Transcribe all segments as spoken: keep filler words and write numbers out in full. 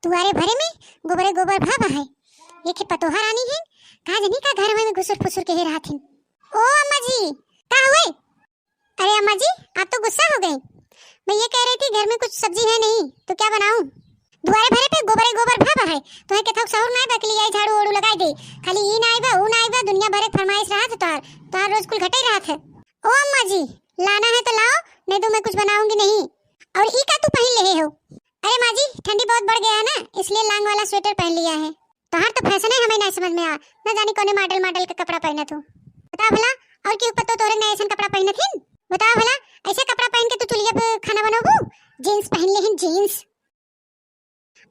दुआरे भरे में गोबरे गोबर भा बा है। ये के पतोहा रानी है, का जनी का घर में घुसुर फुसुर के ही रहत हिन। ओ अम्मा जी, का हुए? अरे अम्मा जी, आप तो गुस्सा हो गई। मैं ये कह रही थी, घर में कुछ सब्जी है नहीं, तो क्या बनाऊं? दुआरे भरे पे गोबरे गोबर भा बा है, तो है के थोक सहूर ना बकली आई झाड़ू ओड़ू लगाई दे। खाली ई ना आइबा, ऊ ना आइबा, दुनिया भरे फरमाइश रहत है तोहार, तोहार रोज कुल घटे रहत है। ओ अम्मा जी, लाना है तो लाओ, नहीं तो मैं कुछ बनाऊंगी नहीं। और ई का तू पहन ले हो? अरे माँ जी, ठंडी बहुत बढ़ गया है ना, इसलिए लांग वाला स्वेटर पहन लिया है। तोहार तो फैशन है, हमें नहीं समझ में आ, ना जानी कौने मॉडल मॉडल के कपड़ा पहनत हो। बताओ भला, और केहू पतो तोरे नहीं ऐसन कपड़ा पहनत हिन? बताओ भला, ऐसे कपड़ा पहन के तू चुलिया पे खाना बनोबू? जींस पहन ले हिन, जींस।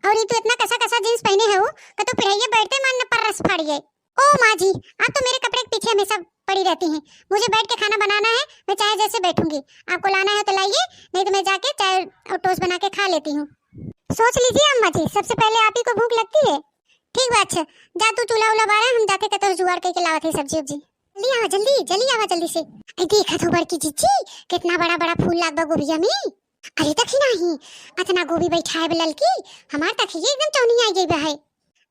और ये तू इतना कसा कसा जींस पहने है वो, कि तू पिढ़ैया बैठते मन न पर रस फाड़ गए। ओ माँ जी, आप तो मेरे कपड़े के पीछे हमेशा पड़ी रहती हैं। मुझे बैठ के खाना बनाना है, मैं चाहे जैसे बैठूंगी। आपको लाना है तो लाइए, नहीं तो मैं जाके चाय और टोस्ट बना के खा लेती हूँ। सोच लीजिए अम्मा जी, सबसे पहले आप ही को भूख लगती है। ठीक बा, अच्छा, जा तू चूल्हा उल्हा बारा, हम जाते कतो जुगाड़ करके लावत है सब्जी उब्जी। जल्दी आवा, जल्दी, जल्दी आवा, जल्दी से। आई देखत हो बड़की जिज्जी, कितना बड़ा बड़ा फूल लाग बा गोभिया में। अरे दखिनाही, अतना गोभी बैठाए बा ललकी, हमार तखिए एकदम चौनी आ गई बा है।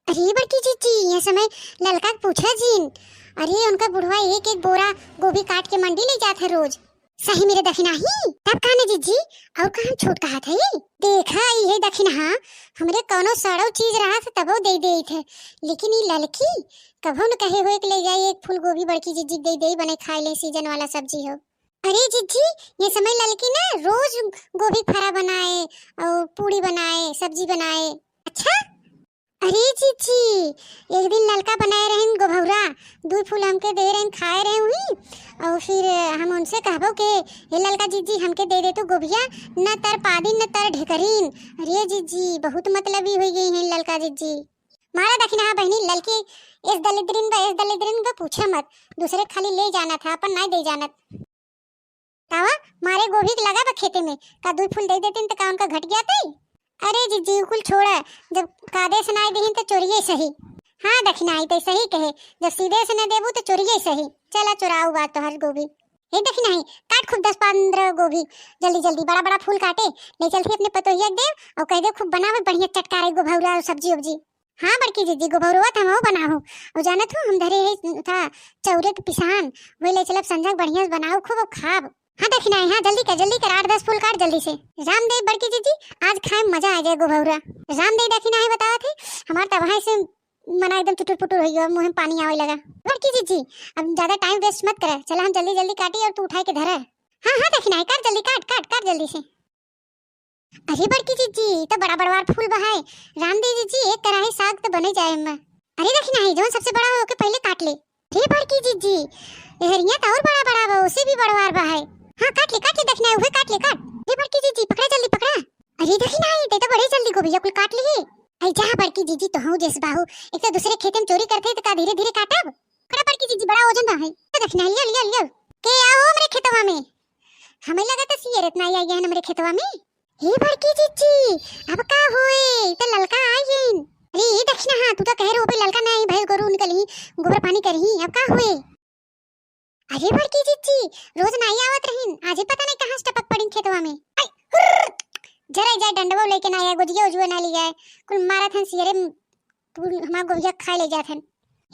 अरे बड़की जिज्जी, ये समय ललका के पूछा जीन। अरे उनका बुढ़वा एक एक बोरा गोभी काट के मंडी ले जात है रोज। सही मेरे दखिनाही, तब कहने जिज्जी, और का हम छोट कहत है? देखा, ई है दखिनहा, हमरे कौनो सड़ो चीज रहत तबो दे देत है, लेकिन ई ललकी कभो न कहे होए कि ले जाए एक फूल गोभी बड़की जिज्जी के दे दे, बने खाए ले, सीजन वाला सब्जी हो। अरे जिज्जी, ये समय ललकी ना रोज गोभी फरा बनाए और पूड़ी बनाए, सब्जी बनाए। अच्छा, अरे जिज्जी, एक दिन ललका बनाए रहिन गोभौरा, दुई फूल हमके दे रहिन, खाए रहे हुई। और फिर हम उनसे कहबो के, "हे ललका जिज्जी, हमके दे दे तू गोभिया, न तर पादिन न तर ढेकरीन।" अरे जिज्जी, बहुत मतलबी हुई गई है ललका जिज्जी। मारा दखिनहा बहिनी, ललकी इस दलिद्रिन बा, इस दलिद्रिन बा, पूछे मत। दूसरे खाली ले जाना था, अपन नाई दे जानत। तावा, मारे गोभी के लगा बा खेते में, का दुई फूल दे देतिन त का उनका घट गया तई? अरे जिज्जी, कुल छोड़ा, जब कादे से नाई देहिन त चोरिये सही। हाँ दखिनाही, तई सही कहे, जब सीधे से न देबू त चोरिये सही। चला चोराऊ बात तोहर गोभी। हे दखिनाही, काट खूब दस पन्द्रह गोभी, जल्दी जल्दी बड़ा बड़ा फूल काटे, ले चलती अपने पतोहिया के देव और कह दे खूब बनावे बढ़िया चटकारे गोभौरा और सब्जी उब्जी। हाँ बड़की जिज्जी, गोभौरवा त हमहू बनाहू। और जानत हो, हम धरे है था चौरे के पिसान, वही ले चलब संझा के बढ़िया से बनाऊ खूब और खाब। हाँ दखिनाही, हाँ जल्दी कर, जल्दी कर, आठ दस फूल काट जल्दी से। रामदेव बड़की जिज्जी, आज खाए में मजा आ जाए गोभौरा। रामदेव दखिनाही बतावत है, हमार तब वहाँ से मना एकदम चुटुर पुटुर हो गया, मुँह में पानी आवे लगा। बड़की जिज्जी, अब ज्यादा टाइम वेस्ट मत करे, चला हम जल्दी जल्दी काटी और तू उठाए के धरे। हाँ हाँ दखिनाही, काट जल्दी, काट काट काट जल्दी से। अरे बड़की जिज्जी, ई तो बड़ा बड़वार फूल बा है। रामदेव जिज्जी, एक कराही साग तो बने जाए एम्मा। अरे दखिनाही, जौन सबसे बड़ा हो ओके पहले काट ले। अरे बड़की जिज्जी, एहरिया तो और बड़ा बड़ा बा, उसे भी बड़वार बा है। हाँ काट ले, काट ले दखिनाही, उहे काट ले, काट। अरे बड़की जिज्जी, पकड़ा जल्दी पकड़ा। अरे दखिनाही, ते तो बड़े जल्दी गोभिया कुल काट ली। अरे जा बड़की जिज्जी, तो हूँ जैसे बाहू, एक तो दूसरे खेते में चोरी करते तो का धीरे धीरे काटब। पकड़ा बड़की जिज्जी, बड़ा वजन बा है। ए दखिनाही, लियो लियो लियो। के आओ हमरे खेतवा में। हमें लगा था सियर इतना आई गया है हमरे खेतवा में। हे बड़की जिज्जी, अब का होए? ई तो ललका आई गइन। अरे ई दखिनहा, तू तो कहे रहो पे ललका नहीं, भैंस गोरू निकली, गोबर पानी करही, अब का होए? अरे बड़की जिज्जी, रोज नाई आवत रहिन, आज ही पता नहीं कहाँ से टपक पड़िन खेतवा में। आई, हुर्र! जरा जाए डंडवा लेके ना आया, गोजिया उजुआ ना लिया है, कुल मारत हन सियरे, कुल हमार गोभिया खाए ले जात हन।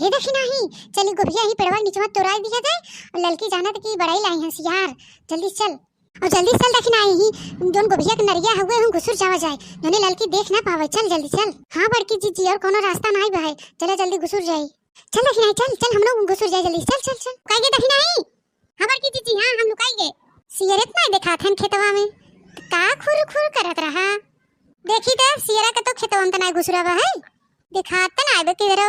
हे दखिनाही, चली गोभिया ही पेड़वा के निचवा तोराई दिया जाए, और ललकी जानत की बड़ाई लाई हन सियार, जल्दी चल। और जल्दी चल दखिनाही, जौन गोभिया के नरिया हुए हम घुसुर जावा जाए, जौने ललकी देख ना पावे, चल जल्दी चल। हाँ बड़की जिज्जी, और कोनो रास्ता नाई बा है, चला जल्दी घुसुर जाए। चल दखिनाही, चल चल, हम लोग घुसुर जाए जल्दी, चल चल चल। कह गए दखिनाही, हाँ बड़की जिज्जी, हाँ हम लुकाई गए। सियरे त नाई देखात हन खेतवा में, त का खुर खुर करत रहा? देखी त सियरा के तो खेतवा में त नाई घुसुरा बा है, देखात त नाई बा किधरो।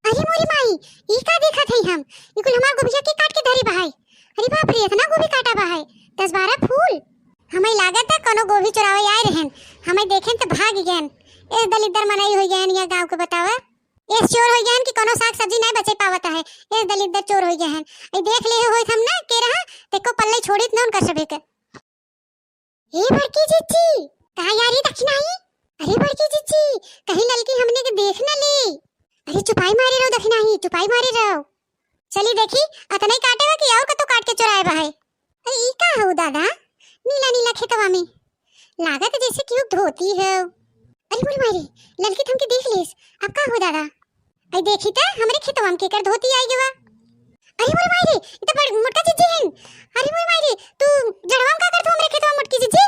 अरे मोरी माई, ई का देखत हई हम? ई कुल हमार गोभिया के काट के धरी बा है। अरे बाप रे, इतना गोभी काटा बा है, दस बारह फूल। हमें लागत है कोनो गोभी चुरावे आए रहन, हमें देखेन त भाग गएन। ए दलिद्दर मनई हो गएन या गाँव के बतावा। एस चोर हो गए हन कि कोनो साग सब्जी नहीं बचे पावत है, एस दलिद्दर चोर हो गए हन। ई देख ले होइत हम ना के रहा, ते को पल्ले छोड़ित ना उनका सभे के। ए बड़की जिज्जी, का यार ई दखिनाही? अरे बड़की जिज्जी, कहीं ललकी हमने के देख ना ले। अरे चुपाई मारे रहो दखिनाही, चुपाई मारे रहो। चली देखी, अतने काटे बा कि और कतो काट के चुराए बा है। अरे ई का हो दादा, नीला नीला खेतवा में? लागत जैसे केहू धोती हो। अरे मोरे माई रे, ललकी त हमके देख लेस, अब का हो दादा? अरे देखी त, हमरे खेतवा में केकर धोती आई गवा। अरे मोरे माई रे, ई त बड़ मोटका जिज्जी हइन। अरे मोरे माई रे, तू जड़वा में का करत हो हमरे खेतवा में मोटकी जिज्जी?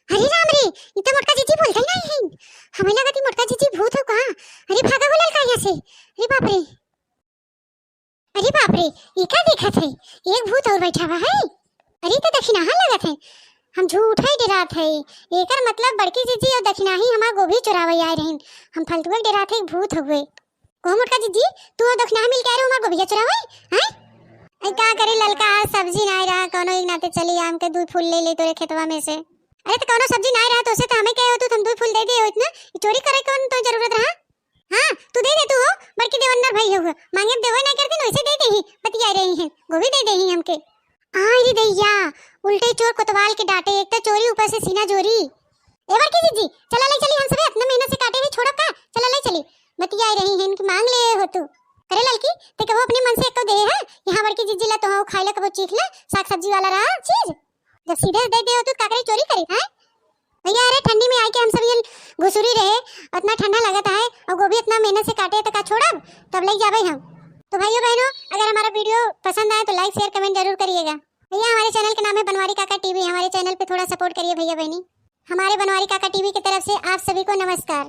अरे राम रे, ई त मोटका जिज्जी बोलत ही नाहीं हइन। हमें लगत ई मोटका जिज्जी भूत हो का? अरे भागा हो ललका यहाँ से। अरे बाप रे। अरे बाप रे, ई का देखत है? एक भूत और बैठा हुआ है। अरे, ई त दखिनाहा लगत है। हम झूठा ही डेरात है। एकर मतलब बड़की जिज्जी और दखिनाही हमार गोभी चुरावे आए रहिन। हम फलतुआ के डेरात है, एक भूत हुए। कहो मोटका जिज्जी, तू और दखिनाहा मिल के आए रहो हमार गोभिया चुरावे, हैं? अरे का करे ललका, आज सब्जी नाहीं रहा, कौनो एक नाते चली आम के दुई फूल ले ले तोरे खेतवा में से। अरे त कौनो सब्जी नाहीं रहा तो से त हमें कहे हो तू, हम दुई फूल दे दे हो इतना, ई चोरी करे कौन तो जरूरत रहा? हाँ, तू दे दे तू हो, बड़की देवन्नर भाई हो, मांगे देवे ना करती, वैसे दे देही, बतिया रही हैं, गोभी दे देही हमके। आई रे दैया, उल्टे चोर कोतवाल के डांटे, एक तो चोरी ऊपर से सीना जोरी। ए बड़की जिज्जी, चला ले चली, हम सबे इतना मेहनत से काटे हुए छोड़ब का, चला ले चली, बतिया रही हैं कि मांग ले हो तू। करे ललकी, ते कबो अपने मन से एको दे है, यहाँ बड़की जिज्जी ला तो खाए ला कबो चीख ले, साग सब्जी वाला रहा चीज। जब सीधे दे दे हो तो काकरे चोरी करी, हैं? भैया, अरे ठंडी में आके हम सब ये घुसुरी रहे, इतना ठंडा लगत है और गोभी इतना मेहनत से काटे तो का छोड़ब, तब ले जाबे हम। तो भाइयों बहनों, अगर हमारा वीडियो पसंद आए तो लाइक शेयर कमेंट जरूर करिएगा। भैया हमारे चैनल के नाम है बनवारी काका टीवी, हमारे चैनल पे थोड़ा सपोर्ट करिए भैया बहनी। हमारे बनवारी काका टीवी की तरफ से आप सभी को नमस्कार।